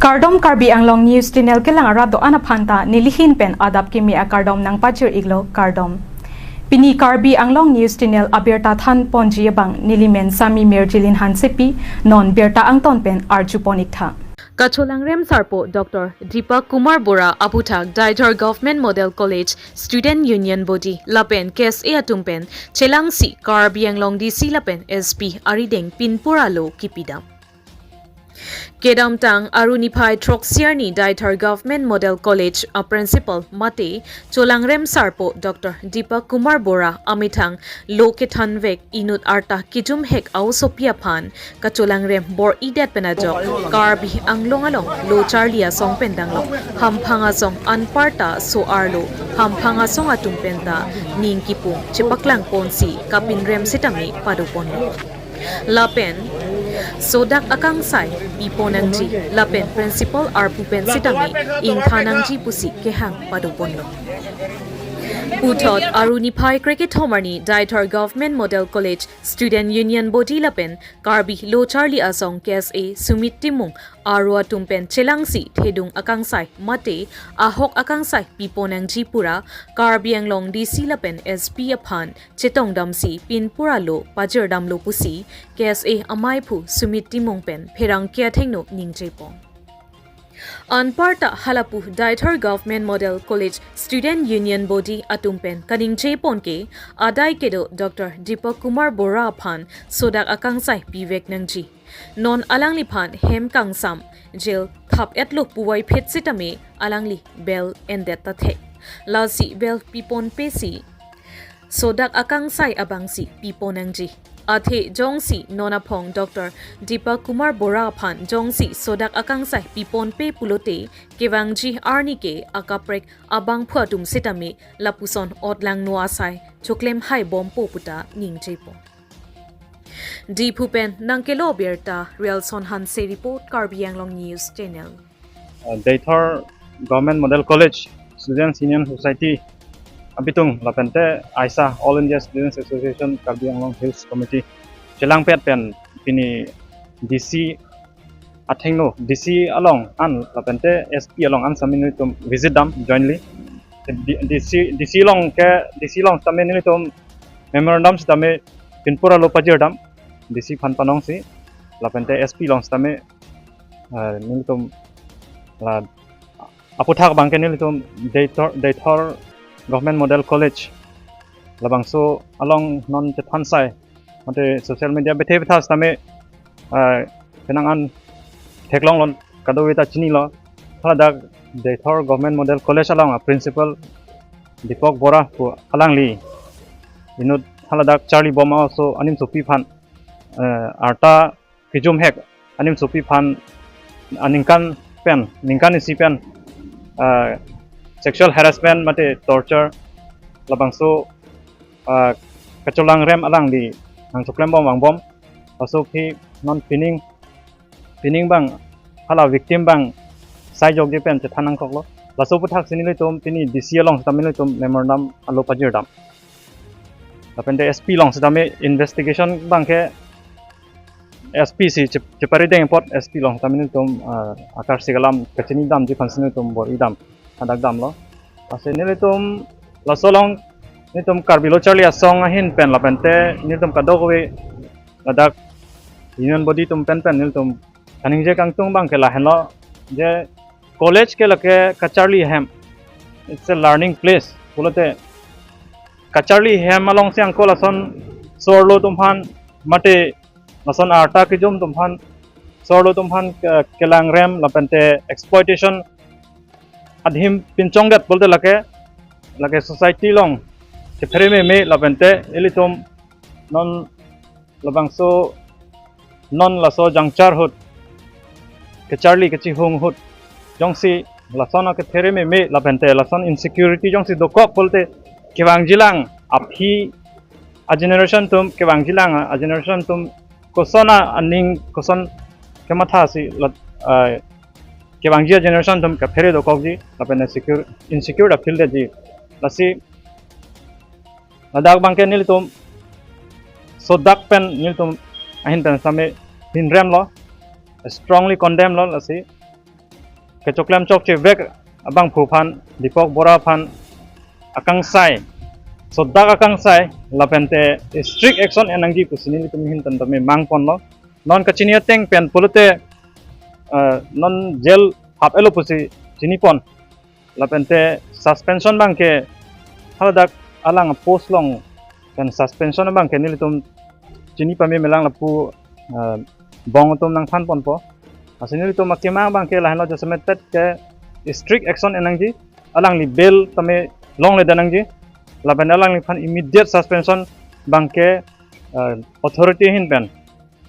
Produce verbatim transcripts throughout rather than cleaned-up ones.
Kardom, Karbi Anglong News Channel kelang arat do-an aphan ta nelihin pen adap kimi akardom nangpajir iklo, kardom. Pini Karbi Anglong News Channel abirta than ponji abang nelimen Sami Mirjilin Hansepi, non birta angton pen arju pon iktha. Kacholangrem sarpo Doctor Deepak Kumar Bora aputhak Deithor Government Model College Student Union Body lapen K S A atum pen chelangsi Karbi Anglong D C lapen S P arideng pinpur alo kipidam. Kedamtang Aru niphai throksi arni Deithor Government Model College a Principal mate Cholangrem sarpo Doctor Deepak Kumar Bora amethang lo kethanvek inut arta kijumhek a-osopi aphan kacholangrem bor-idet pen ajok Karbi Anglong along lo charli asong pen danglo hamphang asong anparta so-arlo hamphang asong atum penta ning kipung chepaklang ponsi kapinrem sitame pado ponlo. Lapen sodak akangsai pipon nangji lapen principal arpu pen sitame ingthan nangji pusi kehang pado ponlo. Puthot Aru niphai krekethom arni Deithor Government Model College Student Union Body lapen Karbi Lo Charli Asong K S A Sumit Timung Aru atum pen chelangsi thedung akangsai mate ahok akangsai pipon nangji pura Karbi Anglong D C lapen S P aphan chetongdamsi pinpur alo pajirdamlo pusi K S A amaiphu Sumit Timung pen pherangke athengno ningje pon. Anparta halapu Deithor Government Model College Student Union Body atum pen kaningje pon ke adai kedo Doctor Deepak Kumar Bora aphan sodak akangsai pivek nangji. Non alangliphan hem kangsam jail thap-etlo puvoiphit sitame alangli bail endet ta thek. Lasi bail piponpesi sodak akangsai abangsi pipon nangji. Athe jongsi non aphong Doctor Deepak Kumar Bora aphan jongsi sodak akangsai piponpe pulote kevangji arni ke akaprek abangphu atum sitame lapuson otlangno asai choklem hai bompo puta ningje pon. Diphu pen nangkelo birta Rialson Hanse report, Karbi Anglong News Channel. Uh, Deithor Government Model College Students Union Society abitung lapente aisa All India Students Association Karbi Anglong Hills Committee chelangpet pen pini D C athengno, D C along an lapente S P along an sitame nelitum visit dam jointly. D-, D C, D C along ke, D C along sitame nelitum memorandum sitame pinpur alo pajirdam D C aphan panongsi lapente S P along sitame, eh, nelitum la aputhak abangke nelitum Deithor, Deithor Government Model College labangso along non chethansai mate social media bethe bethas tame, ah, penang an theklonglon, kadokave ta chinilo. Haladak Deithor Government Model College along a Principal Deepak Bora pu alangli inut haladak charli bom aso animsopi aphan, eh, arta kijumhek animsopi aphan aningkan pen, ningkan isi pen, ah, sexual harassment mate torture labangso, ah, kacholangrem alangli nangchoklem bom vangbom. Laso aphi non pining, pining abang hala victim abang sai jokje pen chethan nangkoklo. Laso aputhak si nelitum pini D C along sitame nelitum memorandum alo pajirdam. Lapente S P along sitame investigation abangke S P si chep-, cheparideng apot S P along sitame nelitum, ah, akarsik alam kachinidamji aphansi nelitum bor-idam, hadak damlo. Lasi nelitum laso along nelitum Karbi Lo Charli Asong ahin pen lapente nelitum kadokave ladak union body atum pen pen nelitum kaningje kangtung abangke lahenlo je college ke lake kacharli ahem. It's a learning place. Pulote kacharli ahem alongsi angko lason so-arlo atum aphan mate lason arta kijum atum aphan, so-arlo atum aphan ke-, kelangrem lapente exploitation adhim pinchongdet pulote lake, lake society along kephere meme lapente ilitum non labangso non laso jangchar ahut, kacharli kachihung ahut jongsi lason akephere meme lapente lason insecurity jongsi dokok pulote kevangjilang aphi a generation atum, kevangjilang a generation atum koson aning koson kemathasi lat-, ah, kevangji a generation atum kephere dokokji lapente secure, insecure ta feel detji. Lasi ladak abangke nelitum sodak pen nelitum ahin pen sitame pinremlo, strongly condemn lo. Lasi kechoklem chokche vek abangphu aphan, Deepak Bora aphan akangsai, sodak akangsai, lapente strict action en nangji pusi nelitum ahin pen tame mangponlo. Non kachini ateng pen pulote, eh, non jail hap-etlo pusi chinipon. Lapente suspension abangke haladak alang post along pen suspension abangke nelitum chini pame melang lapu, eh, bong atum nangthanponpo. Lasi nelitum akemang abangke lahenlo, jasemet pet ke strict action en nangji, alangli bail tame longledet nangji, lapen alangliphan immediate suspension abangke, eh, authority ahin pen,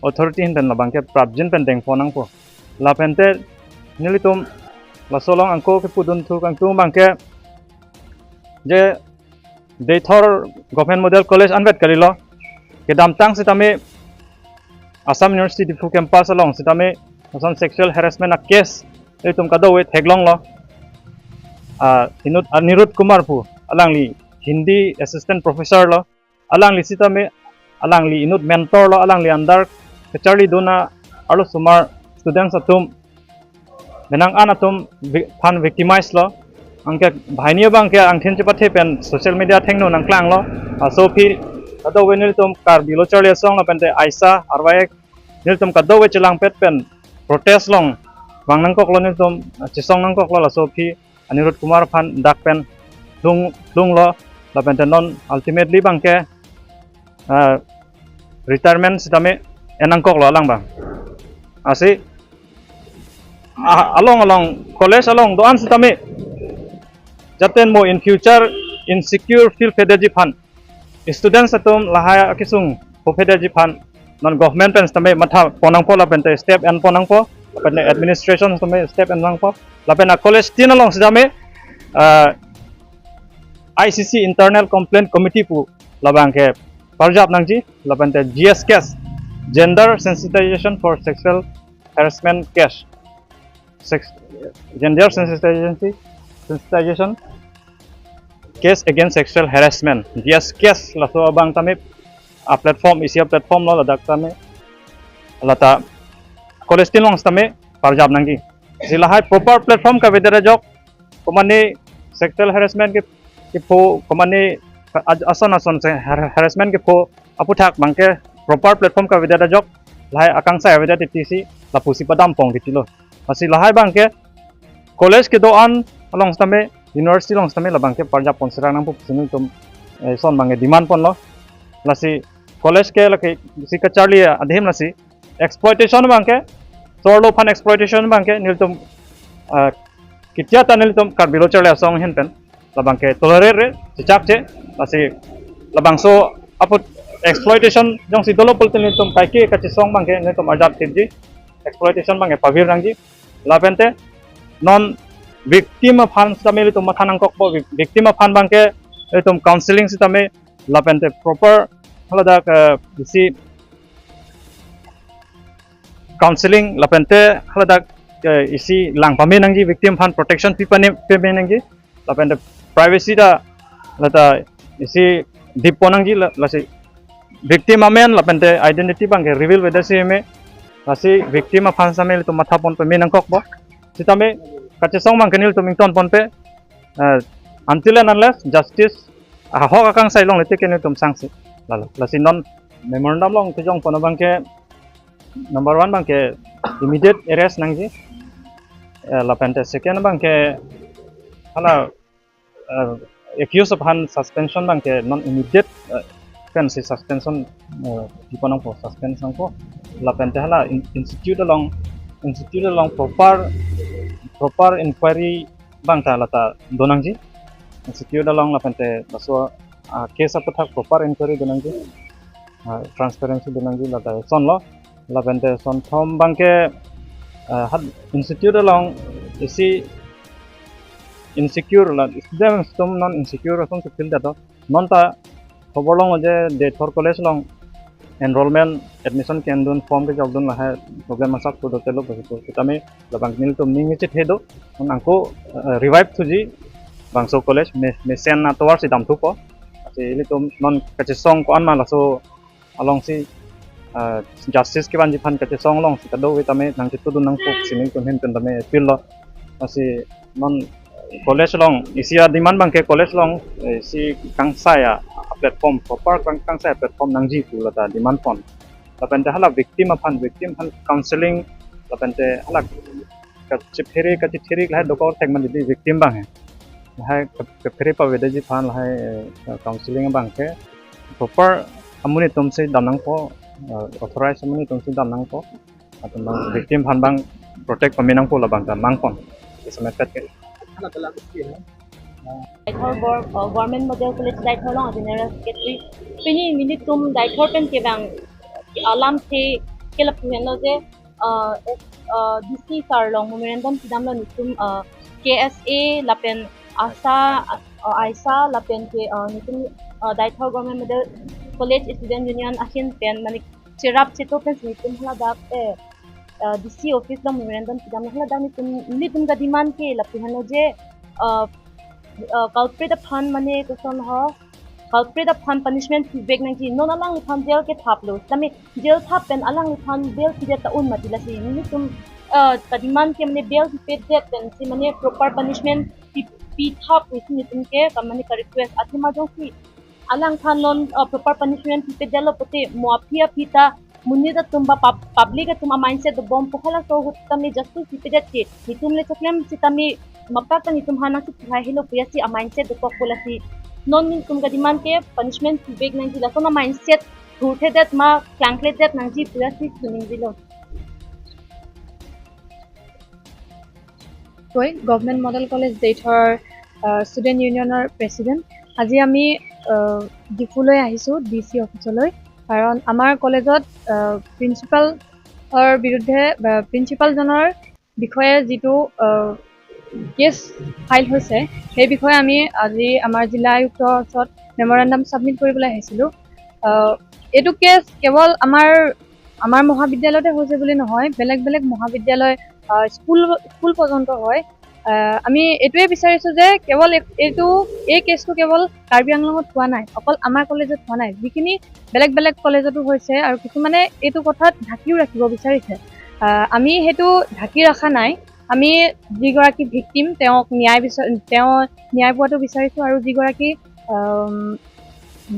authority ahin pen labangke prapjin pen dengpon nangpo. Lapente nelitum laso along angko kepudunthu kangtung abangke je Deithor Government Model College anvet kalilo. Kedamtang sitame Assam University Diphu campus along sitame lason sexual harassment a-case itum kadokave theklonglo. Ah, inut Anirudh Kumar pu, alangli Hindi assistant professor lo. Alangli sitame, alangli inut mentor lo, alangli under kacharlidun arlosomar students atum, penang an atum vi-, aphan victimize lo. Anke banghini abangke angthin chepathe pen social media athengno nangklanglo. Laso aphi kadokave nelitum Karbi Lo Charli Asong lapente AISA, R Y X, nelitum kadokave chelangpet pen protest along vang nangkoklo, nelitum chesong nangkoklo. Laso aphi Anirudh Kumar aphan dak pen lung, lunglo, lapente non ultimately abangke, ah, retirement sitame en nangkoklo alang abang. Lasi, ah, along along college along do-an sitame jaten mo in future insecure feel pedeji aphan, students atum lahai akesung puphedeji aphan non government pen sitame mathapon nangpo lapente step enpon nangpo, lapente administration sitame step en nangpo, lapen a-college tin along sitame, ah, I C C Internal Complaint Committee pu labangke parjap nangji, lapente G S case, Gender Sensitization for Sexual Harassment Case, Sex, Gender Sensitization, Sensitization Case Against Sexual Harassment, G S case, laso abang tame a-platform, isi a-platform lo ladak tame, lata college tin along sitame parjap nangji. Lasi lahai proper platform kavedet ajok, komane sexual harassment ke, kepho, komane a-, ason ason se har-, harassment kepho aputhak abangke proper platform kavedet ajok, lahai akangsai avedet titi si lapusi padam pong titilo. Lasi lahai abangke college kedo-an along sitame, university along sitame labangke parjap pon serang nangpo pusi nelitum, eh, lason abangke demand ponlo. Lasi college ke lake si kacharli adhim lasi exploitation abangke, chorlo aphan exploitation abangke nelitum, ah, ketia ta nelitum Karbi Lo Charli Asong ahin pen labangke tolerate-re, chechakche. Lasi labangso apot exploitation jongsi dolo pulote nelitum kaike kachesong abangke nelitum arjap thipji, exploitation abangke pavir nangji. Lapente non victim aphan sitame nelitum matha nangkokpo, vic-, victim aphan abangke nelitum counseling sitame, lapente proper haladak, eh, isi counseling, lapente haladak, eh, isi lang pame nangji, victim aphan protection pi pane, pame nangji, lapente privacy ta lata isi dipon nangji la, lasi victim amen lapente identity abangke reveal avedet si me, lasi victim aphan sitame nelitum mathapon pame nangkokpo. Sitame kachesong abangke nelitum ingtonponpe, eh, until and unless justice ahok akangsai longle tike nelitum sangsi. Lalo, lasi non memorandum along kejongpon abangke number one abangke immediate arrest nangji. Eh, lapente second abangke hala, eh, accused aphan suspension abangke non immediate, eh, pensi suspension, eh, dipon nangpo, suspension nangpo. Lapente hala in-, institute along, institute along proper, proper inquiry abang ta lata do nangji. Institute along lapente laso, ah, case aputhak proper inquiry do nangji. Ah, transparency do nangji lata lasonlo. Lapente sonthom abangke, ah, hat institute along isi insecure la, students atum non insecure ason si feel det do. Non ta khobor longlo je Deithor College along enrollment, admission kendun, form kejokdun lahai problem asak pu dotelo pusi pu. Sitame labang nelitum ning chethe do. Non angko, eh, revive thuji bangso college me-, mesen atovar si damthupo. Lasi ilitum non kachesong ko-an ma laso alongsi, eh, justice kevanji aphan kachesong alongsi kadokave tame nangchetudun nangpo pusi nelitum ahin pen tame appeal lo. Lasi non college along isi a-demand abangke college along, eh, isi kangsai a-platform, proper kang-, kangsai a-platform nangji pu lata demand pon. Lapente hala victim aphan, victim aphan counseling, lapente hala kachiphere, kachithiri lahai dokok thek man di victim abang he. Lahai ke-, kephere pavedetji aphan lahai, eh, counseling abangke proper amonit atumsi dam nangpo, eh, authorize amonit atumsi dam nangpo. Atum abang victim aphan abang protect pame nangpo labang ta mangpon. Isemet ke. Deithor Gor-, uh, Government Model College Deithor along General Secretary. Pini nelitum Deithor pen kevang alamthe ke lapu henlo je, uh, uh, D C sir along memorandum kedamlo nelitum, uh, K S A lapen ASHA, uh, ASHA lapen ke, uh, nelitum, uh, Deithor Government Model College Student Union ahin pen mane cherap cheto pen nelitum haladak, eh, uh, D C office along memorandum kedamlo, haladak nelitum, nelitum ka-demand ke lapu henlo je, uh, uh, culprit aphan mane koson ho, culprit aphan punishment pivek nangji, non alangliphan jail kethaplo. Tame jail thap pen alangliphan bail pidet ta un mati, lasi nelitum, uh, ka-demand ke mane bail pipedet pensi mane proper punishment pi, pithap pusi nelitum ke ka mane ka-request. Athema jongsi alangphan non, uh, proper punishment pipedetlo pote mo aphi aphi ta monit atum ba pub-, public atum a-mindset dobom pu, halaso ahut tame justice pipedet ke nelitum le choklem sitame mapak ta nelitum aphan nangsi puhai helo puya si a-mindset dokok pu, lasi non nelitum ka-demand ke punishment pivek nangji, lason a-mindset thurthedet ma klangkledet nangji puya si suningjilo. কৈ government model college দেইথৰ, আহ, ষ্টুডেণ্ট ইউনিয়নৰ প্ৰেচিডেণ্ট। আজি আমি, আহ, ডিফুলৈ আহিছোঁ, D C অফিচলৈ, কাৰণ আমাৰ কলেজত, আহ, প্ৰিন্সিপালৰ বিৰুদ্ধে বা প্ৰিন্সিপালজনৰ বিষয়ে যিটো, আহ, কেছ ফাইল হৈছে, সেই বিষয়ে আমি আজি আমাৰ জিলা আয়ুক্তৰ ওচৰত মেমৰেণ্ডাম ছাবমিট কৰিবলৈ আহিছিলোঁ। আহ, এইটো কেছ কেৱল আমাৰ, আমাৰ মহাবিদ্যালয়তে হৈছে বুলি নহয়, বেলেগ বেলেগ মহাবিদ্যালয়, আহ, স্কুল, স্কুল পৰ্যন্ত হয়। আহ, আমি এইটোৱে বিচাৰিছোঁ যে কেৱল এই-, এইটো, এই কেছটো কেৱল কাৰ্বি আংলঙত হোৱা নাই, অকল আমাৰ কলেজত হোৱা নাই, যিখিনি বেলেগ বেলেগ কলেজতো হৈছে আৰু কিছুমানে এইটো কথাত ঢাকিও ৰাখিব বিচাৰিছে। আহ, আমি সেইটো ঢাকি ৰখা নাই। আমি যিগৰাকী ভিক্টিম, তেওঁক ন্যায় বিচাৰ-, তেওঁ ন্যায় পোৱাটো বিচাৰিছোঁ আৰু যিগৰাকী, আম,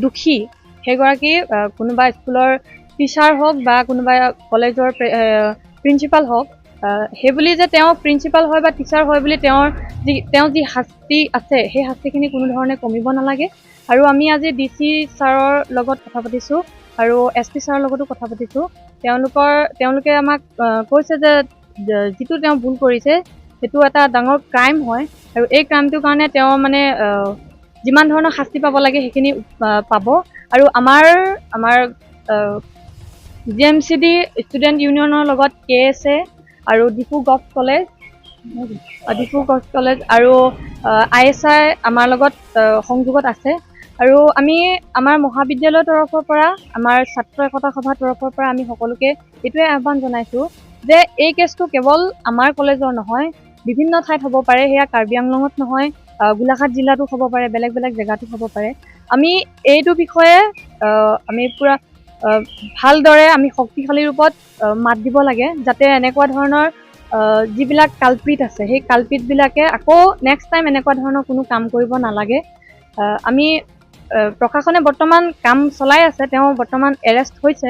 দুখী, সেইগৰাকী, আহ, কোনোবা স্কুলৰ টিচাৰ হওক বা কোনোবা কলেজৰ প্ৰে-, আহ, প্ৰিন্সিপাল হওক, আহ, সেইবুলি যে তেওঁ প্ৰিন্সিপাল হয় বা টিচাৰ হয় বুলি তেওঁৰ যি, তেওঁ যি শাস্তি আছে, সেই শাস্তিখিনি কোনো ধৰণে কমিব নালাগে। আৰু আমি আজি ডি চি ছাৰৰ লগত কথা পাতিছোঁ আৰু এছ পি ছাৰৰ লগতো কথা পাতিছোঁ। তেওঁলোকৰ, তেওঁলোকে আমাক, আহ, কৈছে যে, যে যিটো তেওঁ ভুল কৰিছে, সেইটো এটা ডাঙৰ ক্ৰাইম হয় আৰু এই ক্ৰাইমটোৰ কাৰণে তেওঁ মানে, আহ, যিমান ধৰণৰ শাস্তি পাব লাগে সেইখিনি, আহ, পাব। আৰু আমাৰ, আমাৰ, আহ, G M C D student ইউনিয়নৰ লগত কে এছ এ আৰু ডিফু গভৰ্ণমেণ্ট কলেজ, আহ, ডিফু গভৰ্ণমেণ্ট কলেজ আৰু, আহ, আই এছ আই আমাৰ লগত, আহ, সংযোগত আছে। আৰু আমি আমাৰ মহাবিদ্যালয়ৰ তৰফৰ পৰা, আমাৰ ছাত্ৰ একতা সভাৰ তৰফৰ পৰা আমি সকলোকে এইটোৱে আহ্বান জনাইছোঁ যে এই কেছটো কেৱল আমাৰ কলেজৰ নহয়, বিভিন্ন ঠাইত হ'ব পাৰে, সেয়া কাৰ্বি আংলঙত নহয়, আহ, গোলাঘাট জিলাতো হ'ব পাৰে, বেলেগ বেলেগ জেগাতো হ'ব পাৰে। আমি এইটো বিষয়ে, আহ, আমি পূৰা, আহ, ভালদৰে আমি শক্তিশালী ৰূপত, আহ, মাত দিব লাগে, যাতে এনেকুৱা ধৰণৰ, আহ, যিবিলাক কালপ্ৰিট আছে, সেই কালপ্ৰিটবিলাকে আকৌ নেক্সট টাইম এনেকুৱা ধৰণৰ কোনো কাম কৰিব নালাগে। আহ, আমি, আহ, প্ৰশাসনে বৰ্তমান কাম চলাই আছে, তেওঁ বৰ্তমান এৰেষ্ট হৈছে।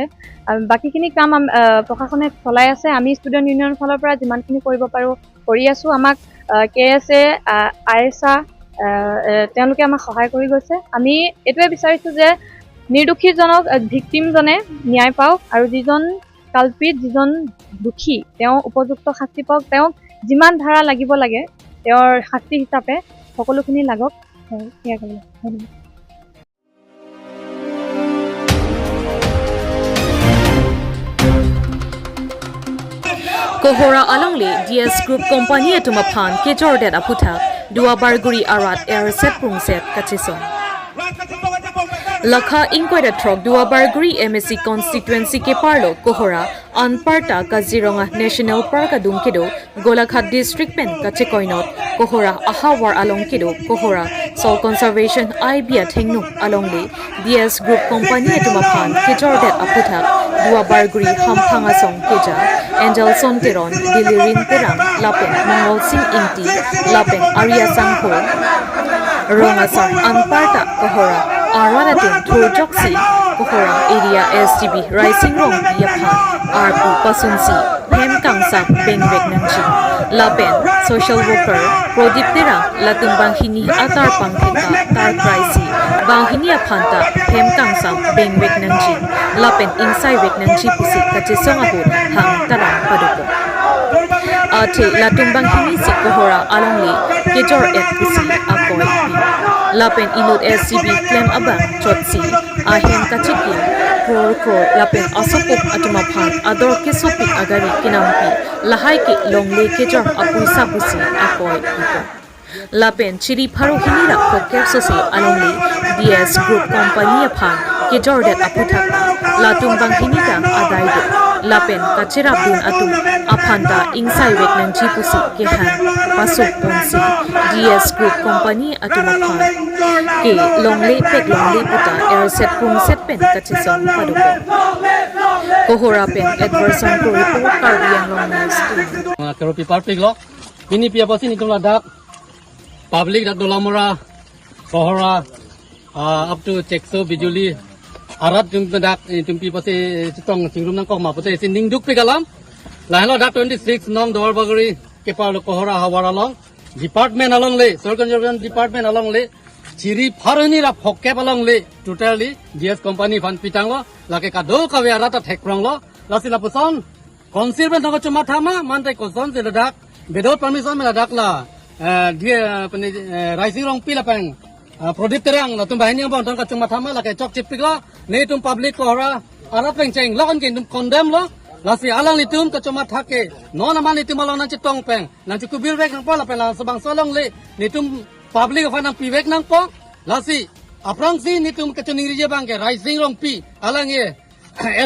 আহ, বাকীখিনি কাম আম-, আহ, প্ৰশাসনে চলাই আছে। আমি ষ্টুডেণ্ট ইউনিয়নৰ ফালৰ পৰা যিমানখিনি কৰিব পাৰোঁ কৰি আছোঁ। আমাক, আহ, কে S A, ah, I S আ, আহ, এ, তেওঁলোকে আমাক সহায় কৰি গৈছে। আমি এইটোৱে বিচাৰিছোঁ যে নিৰ্দোষীজনক, আহ, ভিক্টিমজনে ন্যায় পাওক আৰু যিজন কালপ্ৰিট, যিজন দোষী, তেওঁ উপযুক্ত শাস্তি পাওক। তেওঁক যিমান ধাৰা লাগিব লাগে তেওঁৰ শাস্তি হিচাপে, সকলোখিনি লাগক। হয়, সেয়া ক'লোঁ। ধন্যবাদ। Kohora alongle D S Group Company atum aphan kejordet aputhak Duarbagori arat erset prungset kachesong. Lakha ingkoi ra throk Duarbagori M A C constituency keparlo Kohora anparta Kaziranga National Park adung kedo Golaghat District pen kachekoinot Kohora ahavar along kedo Kohora Soil Conservation I B athengno alongle D S Group Company atum aphan kejordet aputhak Duarbagori hamphang asong keja Angelson Teron, Dilirin Terang, lapen Mongol Sing Ingti, lapen Ari Asangho, rong asar anparta Kohora arat atum thurjoksi Kohora area S G B Raising Rongpi aphan arpu pasunsi phem kangsam bengvek nangji. Lapen social worker Prodip Terang latum banghini atar pangthek ta tarkraisi banghini aphanta phem kangsam bengvek nangji lapen ingsaivek nangji pusi kachesong ahut hang tarang padokok. Athe latum banghini si Kohora alongle kejor-et pusi akoi pi. Lapen inut S G B klem abang chotsi ahem kachikim kror kror lapen asopok atum aphan ador kesopik agari kenampi lahai ke longle kejor apuisa pusi akoi pi. Lapen chiri pharo hini ra phokep sose alongle D S Group Company aphan kejordet aphuthak latum banghini ta adai do. Lapen kacherapdun atum aphanta ingsaivek nangji pusi kehang pasok ponsi D S Group Company atum aphan ke longle pek longle puta erset pungset pen kachesong padokok. Kohora pen Edwardson Kro report, Karbi Anglong News. Ah, Karopi parpik lo. Pini pi apotsi netum ladak public dak Dolamara, Kohora, ah, up to Chekso, Bijuli arat atum dak, eh, netum pi apotsi chetong chingrum nangkok ma pusi si ning dukpik alam. Lahelo dak twenty six nong Duarbagori kepar lo Kohora havar along, department alongle, Soil Conservation Department alongle chiri pharo hini ra phokep alongle totally D S Company aphan pitanglo, lake kadokave arat ta thekronglo. Lasi lapuson Council pen tong kachomatha ma, mante kosonsi ladak without permission me ladak la, eh, dia, eh, pini, eh, Raising Rongpi lapen, eh, Prodip Terang latum banghini angbong tong kachomatha ma, lake chokchepiklo. Netum public Kohora arat pen chenglok an ke netum condemn lo. Lasi alanglitum kachomatha ke non amat netum along nangchetong pen nangchekubirvek nangpo lapen labangso alongle netum public aphan nangpivek nangpo. Lasi aphrangsi netum kachoningriji abang ke Raising Rongpi alang ye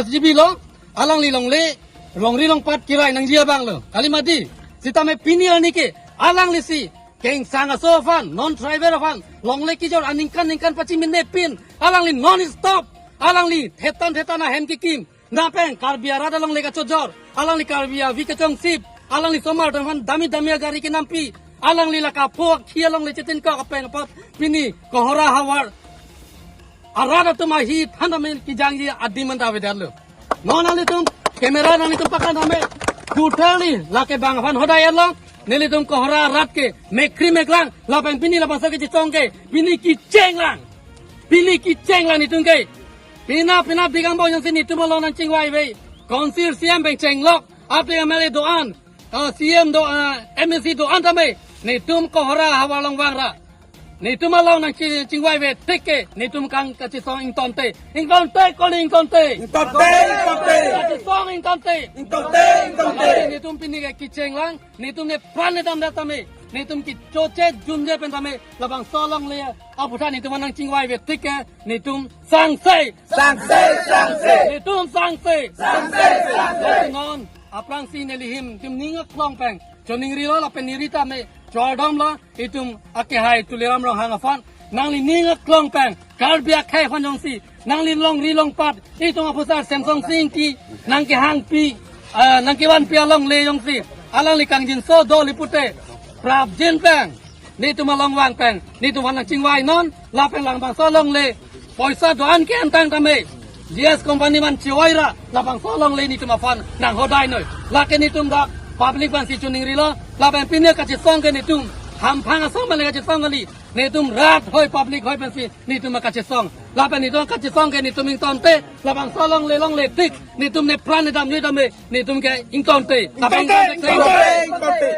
S G B lo, alangli longle longri longpat kirai nangji abang lo. Kali mati, sitame pini arni ke alanglisi kengsang aso aphan, non tribal aphan longle kejor aningkan ningkan pachiminepin, alangli non stop, alangli thetan thetan ahem kekim, lapen Karbi arat alongle kachojor, alangli Karbi avi kachongsip, alangli osomar atum aphan dami dami agari kenampi, alangli la kapho akhi alongle chetin kok apeng apot pini Kohora havar arat atum ahi than tame kejangji adim anta avedetlo. Non nanglitum camera nanglitum paklang tame, totally lake bang aphan hodai etlo. Nelitum Kohora arat ke mekkri meklang, lapen pini labangso kechesong ke pini kecheng lang. Pini kecheng lang netum ke. Pina pina bigang bo jongsi netum along nangchingvaive, Council, C M pen chenglok, aphi M L A do-an, ah, C M do, ah, M A C do-an tame, netum Kohora havar along vang ra netum along nangchi-, chingvaive tik ke netum kang kachesong ingtonte. Ingtonte, kali ingtonte. Ingtonte, ingtonte. Kachesong ingtonte. Ingtonte, ingtonte. Netum pini ke kecheng lang, netum nepran nedam det tame, netum kechoche junje pen tame, labangso alongle aphuthak netum nangchingvaive tik ke netum sangse. Sangse, sangse. Netum sangse. Sangse, sangse. Non aphrangsi neli hem netum ning aklong pen choningrilo lapen neli tame chodomlo, itum akehai Tuliram Ronghang aphan, nangli ning aklong pen Karbi akhei aphan jongsi nangli longri longpat, itum aphusar Semsonsing Ingti nangkehangpi, ah, nangkevanpi alongle jongsi alangli kangjinso doli pute prapjin pen netum along vang pen netum aphan nangchingvai non, lapen labangso alongle poisa do-an ke-en tang tame, D S Company aphan chingvai ra labangso alongle netum aphan nanghodai noi. Lake netum dak public aphansi choningrilo, lapen pini kachesong ke netum hamphang asong male kachesong kali, netum rat hoi public hoi pensi netum kachesong. Lapen netum kachesong ke netum ingtonte, labangso alongle longle tik netum nepran nedam noi tame netum ke ingtonte. Lapen ingtonte, ingtonte, ingtonte.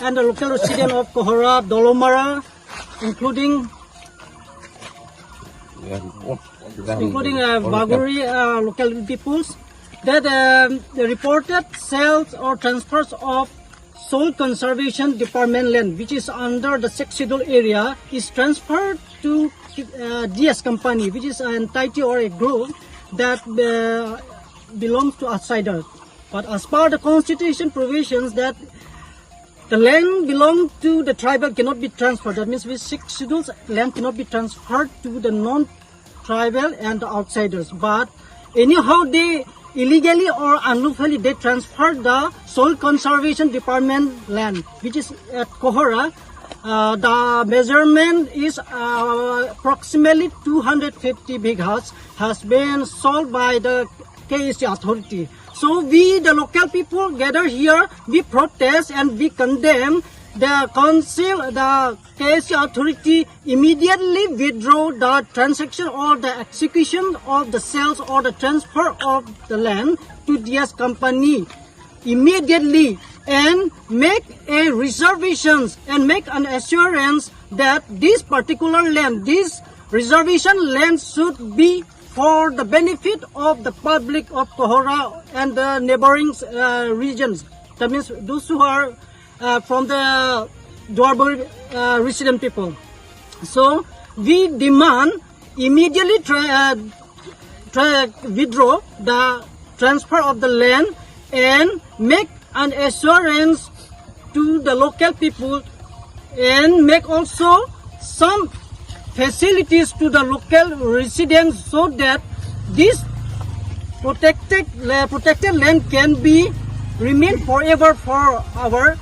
And the local resident of Kohora, Dolamara, including, including, uh, Bagori, uh, local peoples, that, um, the reported sales or transfers of Soil Conservation Department land, which is under the Sixth Schedule area, is transferred to, uh, D S Company, which is an entity or a group that, uh, belongs to outsiders. But as per the constitution provisions that the land belong to the tribal cannot be transferred. That means with Sixth Schedule's land cannot be transferred to the non-tribal and the outsiders. But Anyhow, they illegally or unlawfully they transferred the Soil Conservation Department land, which is at Kohora. Uh, the measurement is uh, approximately two hundred fifty bighas has been sold by the K A C authority. So we, the local people, gather here. We protest and we condemn the council, the K A C authority immediately withdraw the transaction or the execution of the sales or the transfer of the land to D S company immediately and make a reservations and make an assurance that this particular land, this reservation land should be for the benefit of the public of Kohora and the neighboring uh, regions. That means those who are uh, from the Duarbagori uh, resident people. So we demand immediately tra- uh, tra- withdraw the transfer of the land and make an assurance to the local people and make also some facilities to the local residents so that this protected la- protected land can be remain forever for our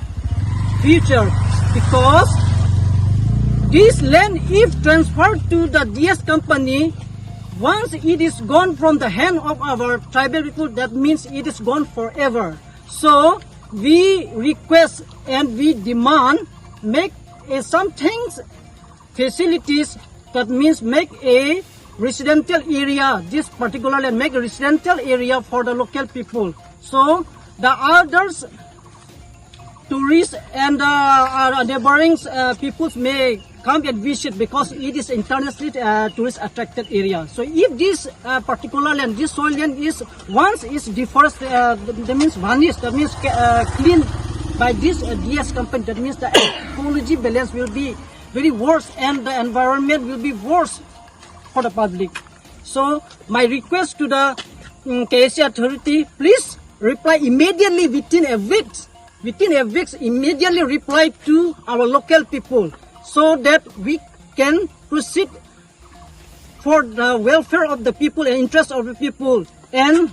future, because this land, if transferred to the D S company, once it is gone from the hand of our tribal people, that means it is gone forever. So we request and we demand make a something facilities, that means make a residential area, this particular land, make a residential area for the local people. So the others tourists and uh, our neighboring uh, peoples may come and visit because it is internationally uh, tourist attracted area. So if this uh, particular land, this soil land is once is deforested, uh, that means vanished, that means uh, clean by this uh, D S company, that means the ecology balance will be very worse and the environment will be worse for the public. So my request to the um, K A C authority, please reply immediately within a week. Within a week, immediately reply to our local people so that we can proceed for the welfare of the people and interest of the people, and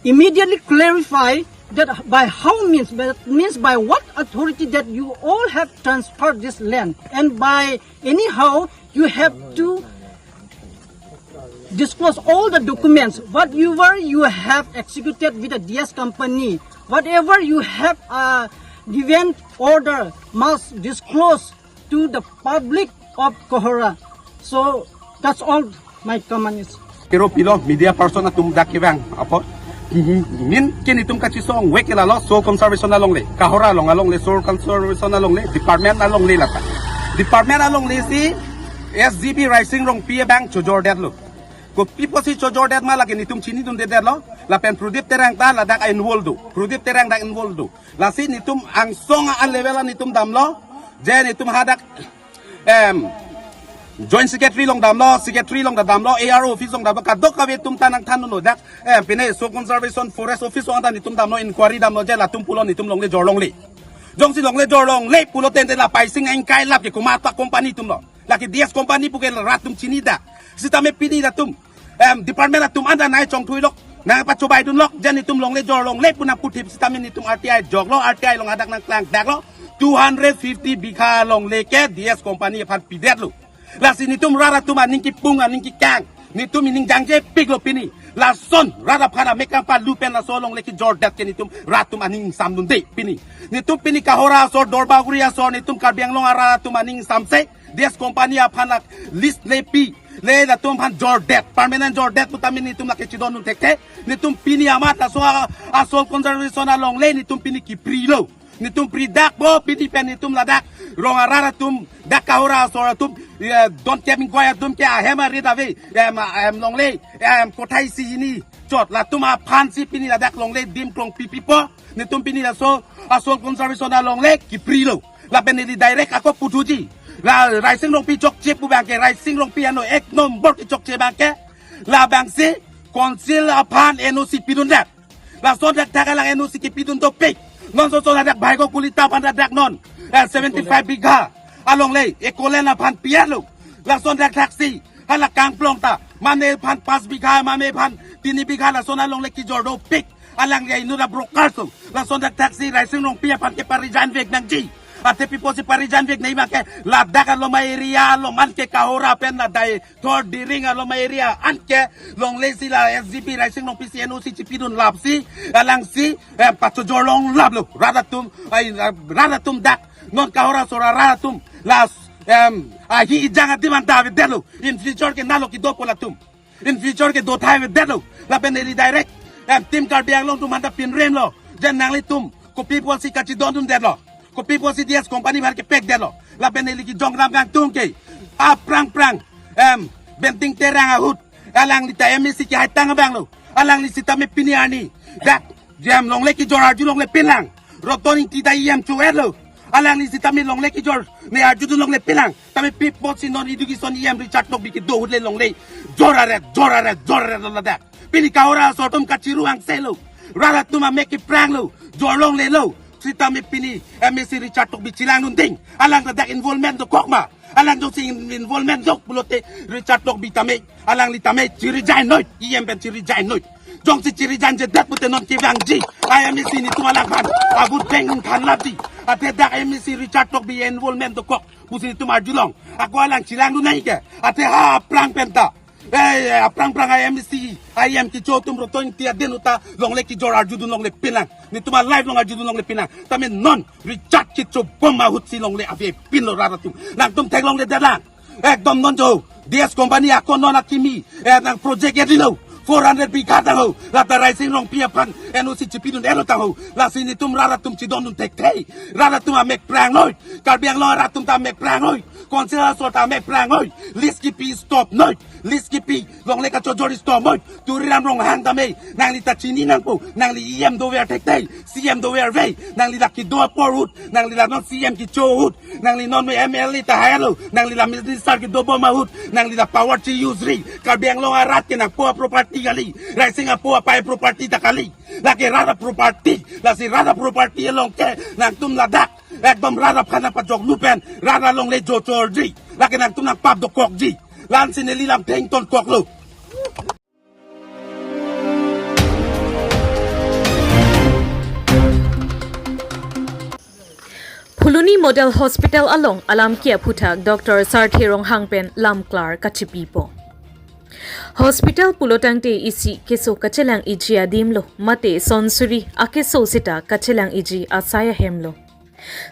immediately clarify that by how means, that means by what authority that you all have transferred this land, and by anyhow you have to disclose all the documents, whatever you have executed with the D S company, whatever you have uh, given order must disclose to the public of Kohora. So that's all my comment is. Kero pilo media person atum dak kevang apo. Min ke netum kachesong weke lalo soil conservation alongle, Kohora along alongle, soil conservation alongle, department alongle lata. Department alongle si S G B Raising Rongpi abang chojordetlo. Kopi pusi chojordet ma lake netum chinidundedetlo. Lapen Pradip Terang ta ladak involved do. Pradip Terang dak involved do. Lasi netum angsong a level a netum damlo. Je netum hadak em Joint Secretary along damlo, Secretary along damlo, A R O office along damlo, kadokave atum ta nangthanlo dak. Em pine Soil Conservation Forest Office along ta netum damlo, inquiry damlo, je latum pulo netum longle jorlongle. Jongsi longle jorlongle pulo tangte la Paising Engkai lap ke komat company atumlo. Lake D S company puke rat atum chinidak. Sitame pini latum em department atum anta nai chongthuilok, nangpachobaidunlok, je netum longle jorlongle pu nangputhip sitame netum R T I joklo, R T I along hadak nangklangdaklo, two hundred fifty bigha longle ke D S company aphan pidetlo. Lasi netum rat atum aning kipung aning kikang, netum ining jangjepiklo pini. Lason rat aphan amek kangpalu pen laso alongle kejordet ke netum rat atum aning ingsamdunde pini. Netum pini Kohora asor, Duarbagori asor, netum Karbi Anglong arat atum aning ingsamse. D S company aphan lak lease le pi, le latum aphan jordet, permanent jordet putame netum lake chidondun thekthe. Netum pini amat laso a, a soil conservation alongle netum pini kiprilo. Netum pridak bo pini pen netum ladak rong arat atum, dak Kohora asor atum, eh, don kep ingkoi atum ke ahem arit ave, em, em longle, em kothai si hini chot, latum aphan si pini ladak longle dim krong pipipo. Netum pini laso a soil conservation alongle kiprilo. Lapen neli direct ako puthuji. La Raising Rongpi chokche pu abangke, Raising Rongpi ano ek nombor kechokche abangke. Labangsi council aphan N O C pidundet. Lason thakthak alang N O C kipidun dopik. Non soson hadak Bhai Gokul Ita aphan hadak non, eh, seventy five bigha alongle Ecoland aphan pialo. Lason thakthak si hala kangplong ta mane aphan pas bigha, mane aphan Tini bigha lason alongle kejor dopik. Alang ya inut a-brokers lo. Lason dak thaksi Raising Rongpi aphan ke pa-resign vek nangji. Ate pi apotsi pa-resign vek nangji abang ke ladak aloma area alom an ke Kohora pen la dai thor Diring aloma area an ke longle si la S G P Raising Rongpi si N O C chipidun lapsi alangsi, eh, pachojor longlaplo. Rat atum, ai, rat atum dak non Kohora sora rat atum las, em, ahi ejang adim anta avedetlo. In future ke nalo kedopo latum. In future ke do thai avedetlo. Lapen neli direct, em, Team Karbi Anglong atum anta pinremlo. Je nanglitum kopi apotsi kachidondundetlo? Kopi apotsi D S company aphan kepekdetlo? Lapen neli kejong ram kangtung ke aphrang phrang, em, Benting Terang ahut, alangli ta M A C kehaitang abanglo. Alangli sitame pini arni dak, jam longle kejor arjulongle pinlang. Roton Ingti ta E M cho-etlo. Alangli sitame longle kejor ne arjudunlongle pinlang. Tame pi apotsi non education E M Richard Tokbi kedo ahut le longle jor aret, jor aret, jor aretlo ladak. Pini Kohora aso atum kachiru angselo. Rat atum amek kepranglo. Jor longlelo. Sitame pini M A C Richard Tokbi chelangdun ding. Alang ladak involvement dokok ma? Alang jongsi in-, involvement dok pulote Richard Tokbi tame, alangli tame che-resign noi, E M pen che-resign noi. Jongsi che-resign jedet pute non kevangji I M A C netum alangphan avote bank ingthan lapji. Ate dak M A C Richard Tokbi involvement dokok pusi netum arjulong. Ako alang chelangdun nangji ke. Ate ha aphrang penta, eh, aphrang phrang I M A C, I M kecho atum Roton Ingti adin ahut ta longle kejor arjudunlongle pinlang. Netum a-life along arjudunlongle pinlang. Tame non Richard kechobom ahutsi longle avepinlo rat atum. Nangtum theklongledetlang. Ekdom non jo. D S company ako non akimi, eh, nang project ya dilo. Four hundred bigha tangho. Lata Raising Rongpi aphan N O C chipidun-etlo tangho. Lasi netum rat atum chidondun thekthe. Rat atum amek prang noi. Karbi Anglong rat atum ta amek prang noi. Council aso ta amek prang noi. Lease kepi stop noi. Lease kepi longle kachojor stop noi. Tuliram Ronghang tame, nangli ta chini nangpo, nangli E M dover thekthe, C M dover ve, nangli la kedo apor ahut, nangli la non C M kecho ahut, nangli non M L A ta hailo, nangli la minister kedobom ahut, nangli la power che-use ri, Karbi Anglong arat ke nangpo a-property kali, Raising apo apei property ta kali, lake rat a-property, lasi rat a-property along ke, nangtum ladak, ekdom rat aphan pajoklu pen, rat alongle jo chorji, lake nangtum nangpap dokokji, la-ansi neli lamthe ingtonkoklo. Phuloni Model Hospital along alam ke aphuthak Doctor Sarthe Ronghang pen lamklar kachipipo. Hospital pulotangte isi keso kachelang-iji adimlo, mate sonsuri akeso seta kachelang-iji asai ahemlo.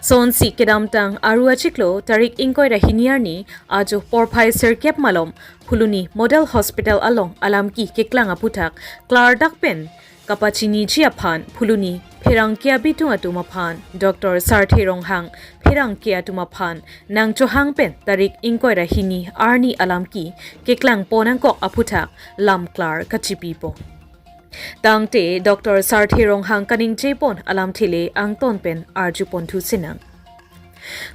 Sonsi kedamtang Aru achiklo tarik ingkoi ra hini arni ajo porphai sirkep malom Phuloni Model Hospital along alam ke keklang aphuthak klardak pen kapachiniji aphan Phuloni pherangke abitung atum aphan Doctor Sarthe Ronghang pherangke atum aphan nangchohang pen tarik ingkoi ra hini arni alam ke keklangpon nangkok aphuthak lamklar kachipipo. Tangte Doctor Sarthe Ronghang kaningjepon alamthe le angton pen arjuponthu sinang.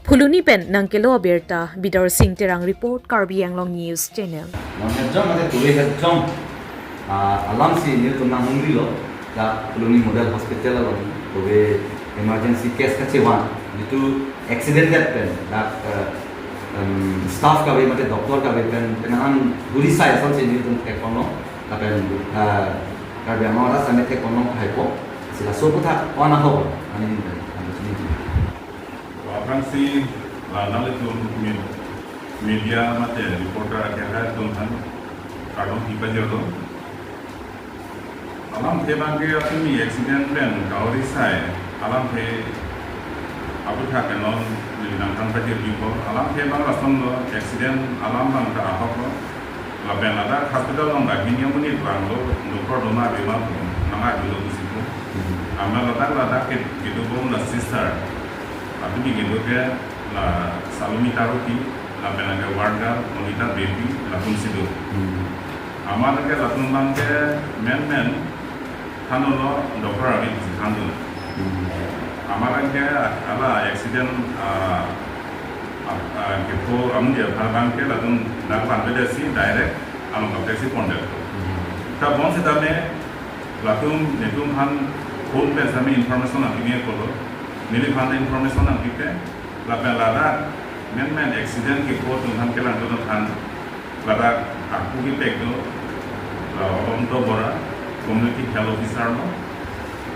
Phuloni pen nangkelo abirta Bidor Sing Terang report, Karbi Anglong News Channel. Non hejong ate turi hejong, ah, alam si netum nanghumrilo, dak Phuloni Model Hospital along turi emergency case kachevan, jitu accident det pen, dak, eh, em, staff kave mate doctor kave pen, pen an buri sai asal si netum theklong. Lapen, ah, Karbi Anglong arat sitame theklong haipo. Si laso aphuthak ko-an ahok, ani ning pen, ani ning pen. Aphrangsi, la nanglitum mid-, media mate reporter akhai atum aphan kardom kipajirlo. Alamthe abang ke apini accident pen kahori sai, alamthe aphuthak ke non neli nangthan pajirpipo. Alamthe abang lasonlo, accident alam abang ta ahoklo. Lapen ladak hospital along dak hini amonit vanglo, doktor doma bima pu, nang-arjulo pusi pu. Amat ladak ladak ke, kedobom la sister, atu bi kedo ke la Salomita Roti, lapen lake ward girl Monita Beypi, latum si do. Amat lake latum abang ke menmen thanlo, doktor avi si thanlo. Amat lake hala accident, ah, ah, ah, kepho amonit aphan abang ke latum dak vanvedet si direct along kaprek si pondet. Ta bonsitame latum netum aphan phone pen sitame information nangpinge pulo. Neliphan ta information nangpipe. Lapen ladak menmen accident kepho atum aphan kelangdun aphan ladak ako kepek do. Ononto Bora, Community Health Officer lo,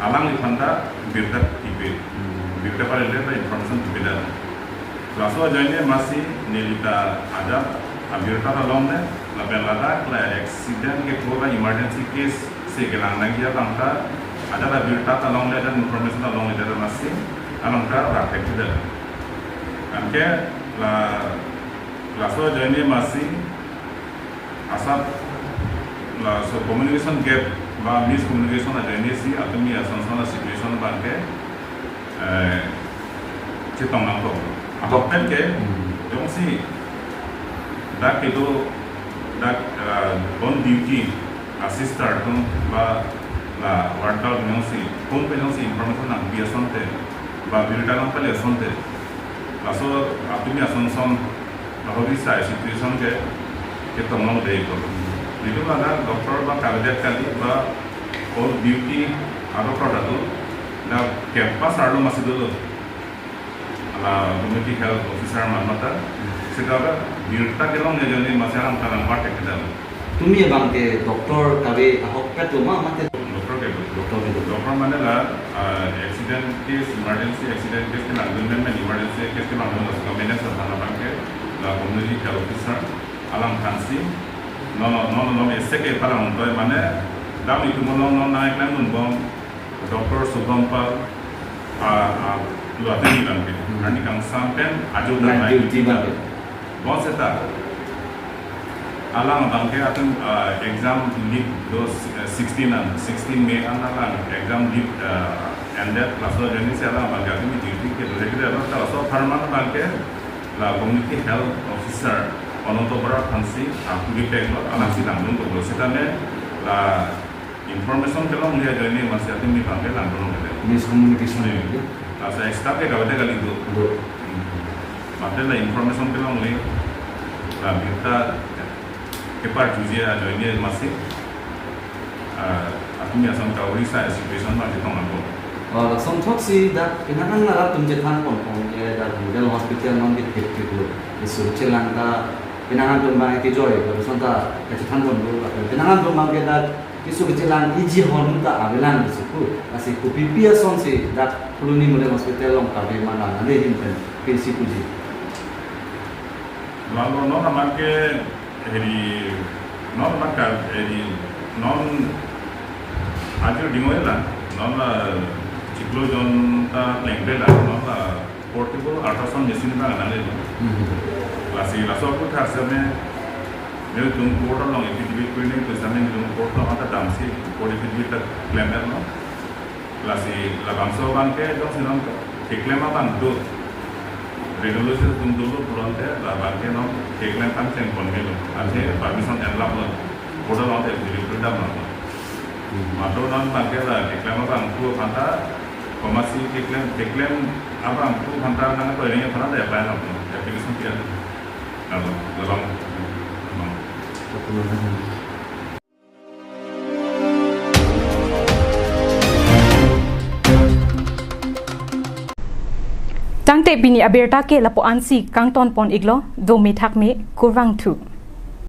alangliphan ta birta kipi, birta palele ta information kipi dam. Laso ajoine masi nelita ajat abirta ta longle, lapen ladak la accident ke pura emergency case si kelang nangji abang ta ajat abirta ta longle, ajat information ta longle, ajat masi alang ta rakthek dam. Anke la laso ajoine masi asap laso communication gap ba miscommunication ajoine si atumi ason son a situation abang ke, eh, chetong nangkok. Ahokpet ke, jongsi dak kedo, dak, eh, on duty a sister atum ba la worker atum jongsi phone pen jongsi information nangpi asonte ba birta nangpale asonte, laso atumi ason son bahut isai situation ke ketong nangde ko. Nelitum ladak doctor ba kavedet kali ba on duty a doctor ta do, la campus arlo masi dolo. Ala community health officer amat ta. Seta birta kelongle ajoine masi alang ta nangpar thek dam. Tumi abang ke doctor kave ahokpet lo ma mate? Doctor kedo. Doctor kedo. Doctor mane la, ah, accident case, emergency accident case kelangdun, men men emergency case kelangdun, laso manage aphan abang ke la community health officer alangphan si, non non non non ese ke palang toi mane, dam itum non non nangklem dunbom, Doctor Shubham Pal, ah, ah, lo atumi abang ke. Hmm. Arni kangsam pen ajo night duty abang ke. Bonseta alang abang ke atum, ah, exam leave do, eh, sixteen an, sixteen May an alang exam leave, ah, ended, laso ajoine si alang abang ke atumi duty kedo regular lo, ta laso apharman abang ke la community health officer Ononto Bora aphan si, ah, kuri pek lo, alangsi langdun kok lo. Seta ne la information kelongle ajoine masi atumi abang ke langdun longle. Miscommunication. Hmm. Laso extra ke kave kali do. Do. Hmm. Mate la information kelongle, la birta kepar juji ajoine masi, ah, atumi ason kave isai situation ma chetong nangkok. Oh, lason thotsi dak penang an arat atum chethan ponpon ke dak model hospital non ke thip thip lo. Isu chelang ta penang an atum abang ke joi, lason ta kachethan ponlo, lapen penang an atum abang ke dak isu kechelang iji hon ta avelang isu pu. Lasi kopipi asonsi dak Phuloni Model Hospital along kave ma nang ane hin pen pensi puji. Lalu non amat ke heri non amat ka heri non ajo dingoi la non la chiklo jon ta plengple la non la portable ultrasound machine abang nangle. Hmm. Lasi laso aphuthak seme nelitum court along affidavit pine pu seme nelitum court along anta damsi court affidavit ta klemlo. Lasi labangso abang ke jongsi non keklem abang do, radiologist atum dolo pulote labang ke non keklem pangcheng pon melo. Anke permission enlap lo. Court along te affidavit damlo. Matur non abang ke la keklem abangphu aphan ta, komatsi keklem, keklem abangphu aphan ta nangtoi ring aphan ta apply nangpo, application pi-an. Lalu, lalu. Tangte pini abirta ke lapu-an si kangton pon iklo, dome thakme, kurvangthu.